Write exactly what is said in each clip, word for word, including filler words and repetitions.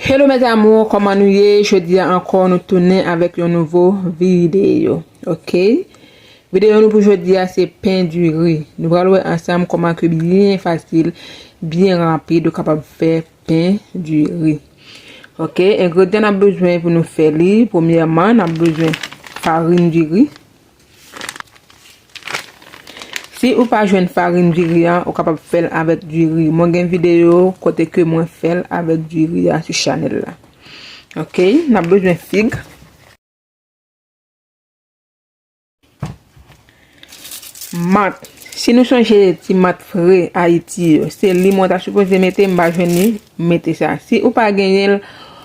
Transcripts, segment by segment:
Hello mes amours, kòman nou ye? Jodi a ankò nou tounen avèk yon nouvo videyo. Ok? Videyo nou pou jodi a se pen diri. Nou pral wè ansanm kòman ke byen fasil, byen rapid ou kapab fè pen diri. Ok, engredyan n ap bezwen pou nou fè li, premyèman n ap bezwen farin diri. Si ou pa jwenn farin diri a, ou kapab fè l avèk diri. Mwen gen videyo kote ke mwen fè l avèk diri a sou chanèl la. Ok, n ap bezwen fig. Mant. Si nou sonje ti mant fre Ayiti yo, se li mwen ta sipoze mete, m pa jwenn li, m mete sa. Si ou pa genyen l,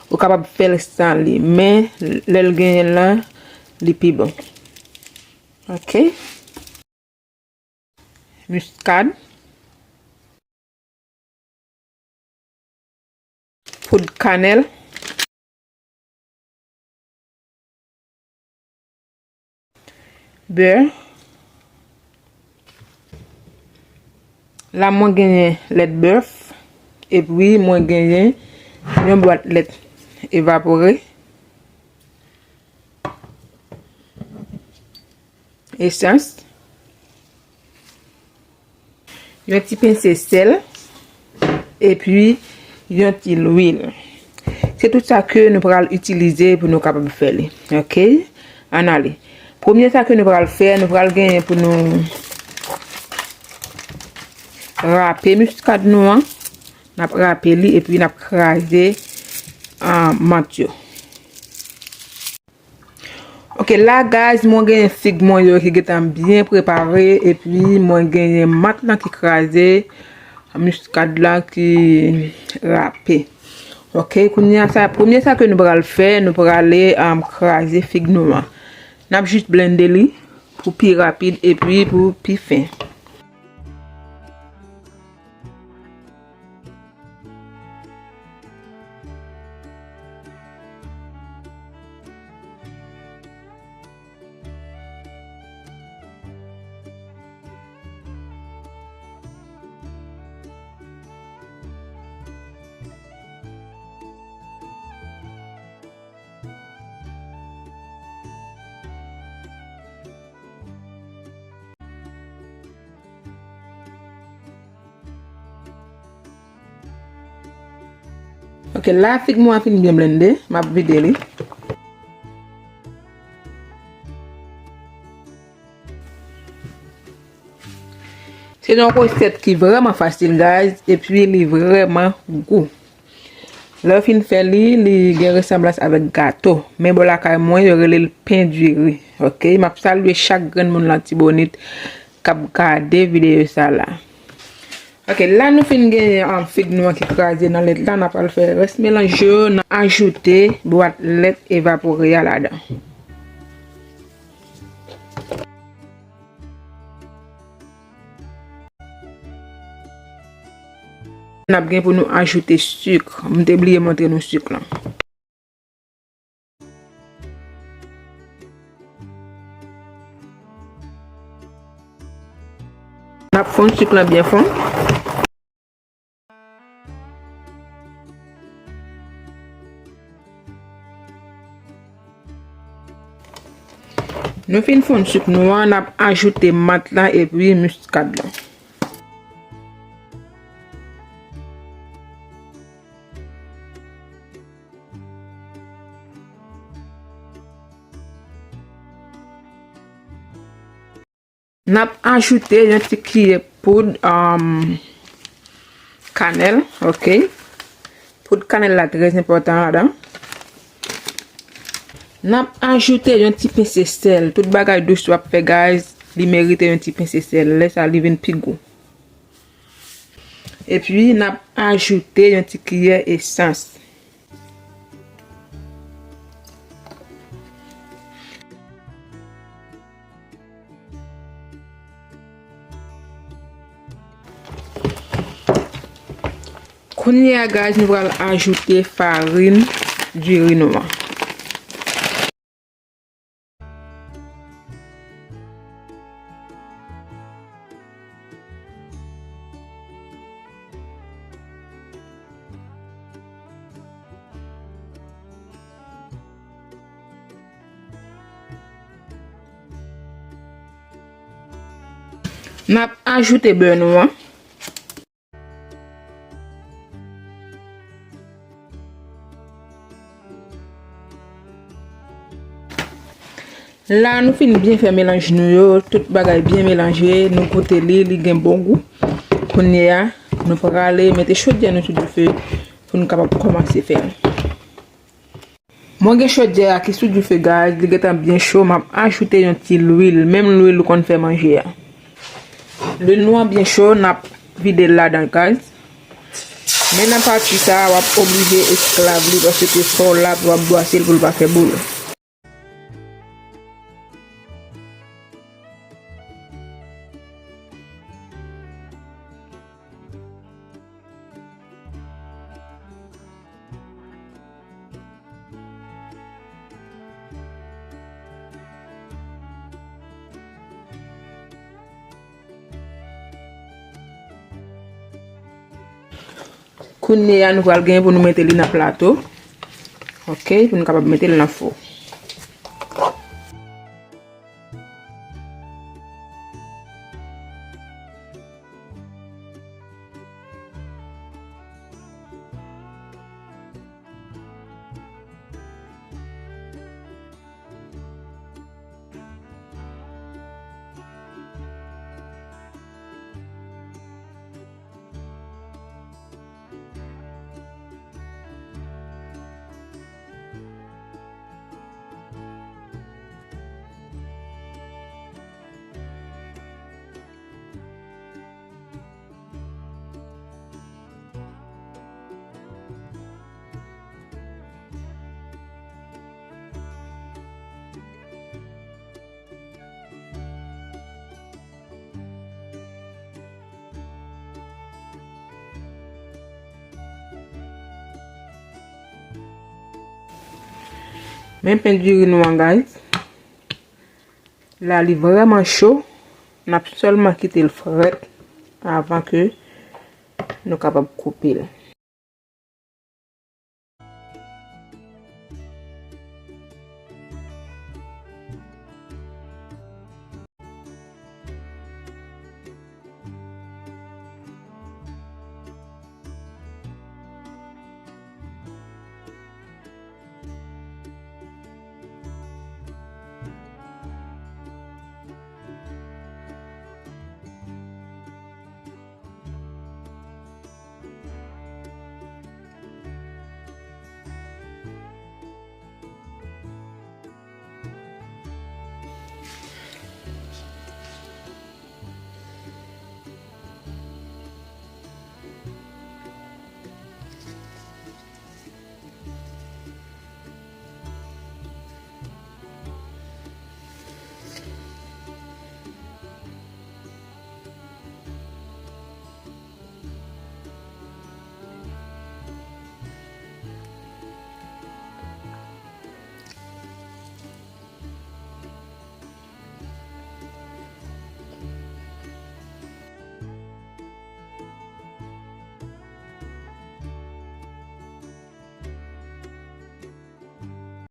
ou kapab fè l san li, men lè l genyen l lan, li pi bon. Ok. Miskad. Poud kanèl. Bè. La mwen genyen lèt bèf. Epi mwen genyen yon bwat lèt evapore. Esans. Yon ti pense sèl, epi yon ti lwil. Se tout sa ke nou pral itilize pou nou kapab fè li. Ok? Ann ale. Premye sa ke nou pral fè, nou pral genyen pou nou rape miskad nou an. N ap rape li epi n ap kraze, ah, mant yo. Ok, la guys, mwen genyen fig mwen yo ki gentan byen prepare, epi mwen genyen mant lan ki kraze, miskad la ki rape. Ok, kounye a sa, premye sa ke nou pral fè, nou prale, um, kraze fig nou an. N ap jis blende li pou pi rapid epi pou pi fen. Ok, la fig mwen an fin byen blende, m ap vide li. Se yon resèt ki vrèman fasil, guys, epi li vrèman gou. Lè w fin fè li, li gen resanblans avèk gato. Men bò lakay mwen, yo rele l pen diri. Ok, m ap salye chak grenn moun Latibonit k ap gade videyo sa la. Ok, la nou fin genyen, um, fig nou an ki kraze nan lèt la, n ap al fè rès melanj yo, n a ajoute bwat lèt evapore a ladan. N ap gen pou nou ajoute sik. M te bliye montre nou sik lan. N ap fonn sik lan byen fonn. Nou fin fonn sik nou an, n ap ajoute mant lan epi miskad lan. N ap ajoute yon ti kiyè poud, um, kanèl, ok. Poud kanèl la trè enpòtan ladan. N ap ajoute yon ti pense sèl. Tout bagay dous w ap fè, guys, li merite yon ti pense sèl. Lè sa, li vin pi gou. Epi, n ap ajoute yon ti kiyè esans. Kounye a, guys, nou pral ajoute farin diri nou an. N ap ajoute bè nou an. La, nou fin byen fè melanj nou yo, tout bagay byen melanje, nou goute li, li gen bon gou. Kounye a, nou prale mete chodyè nou sou dife pou nou kapab kòmanse fè l. Mwen gen chodyè a ki sou dife gaz, li gentan byen cho, m ap ajoute yon ti lwil, menm lwil ou konn fè manje a. Lwil nou an byen cho, n ap vide l ladan gaz. Men nan pati sa a, w ap oblije esklav li, paske fò w lave, w ap bwase l pou l pa fè boul. Kounye a, nou pral gen pou nou mete li nan plato. Ok, pou nou kapab mete l nan fou. Men pen diri nou an, guys. La, li vrèman cho. N ap sèlman kite l frèt avan ke nou kapab koupe l.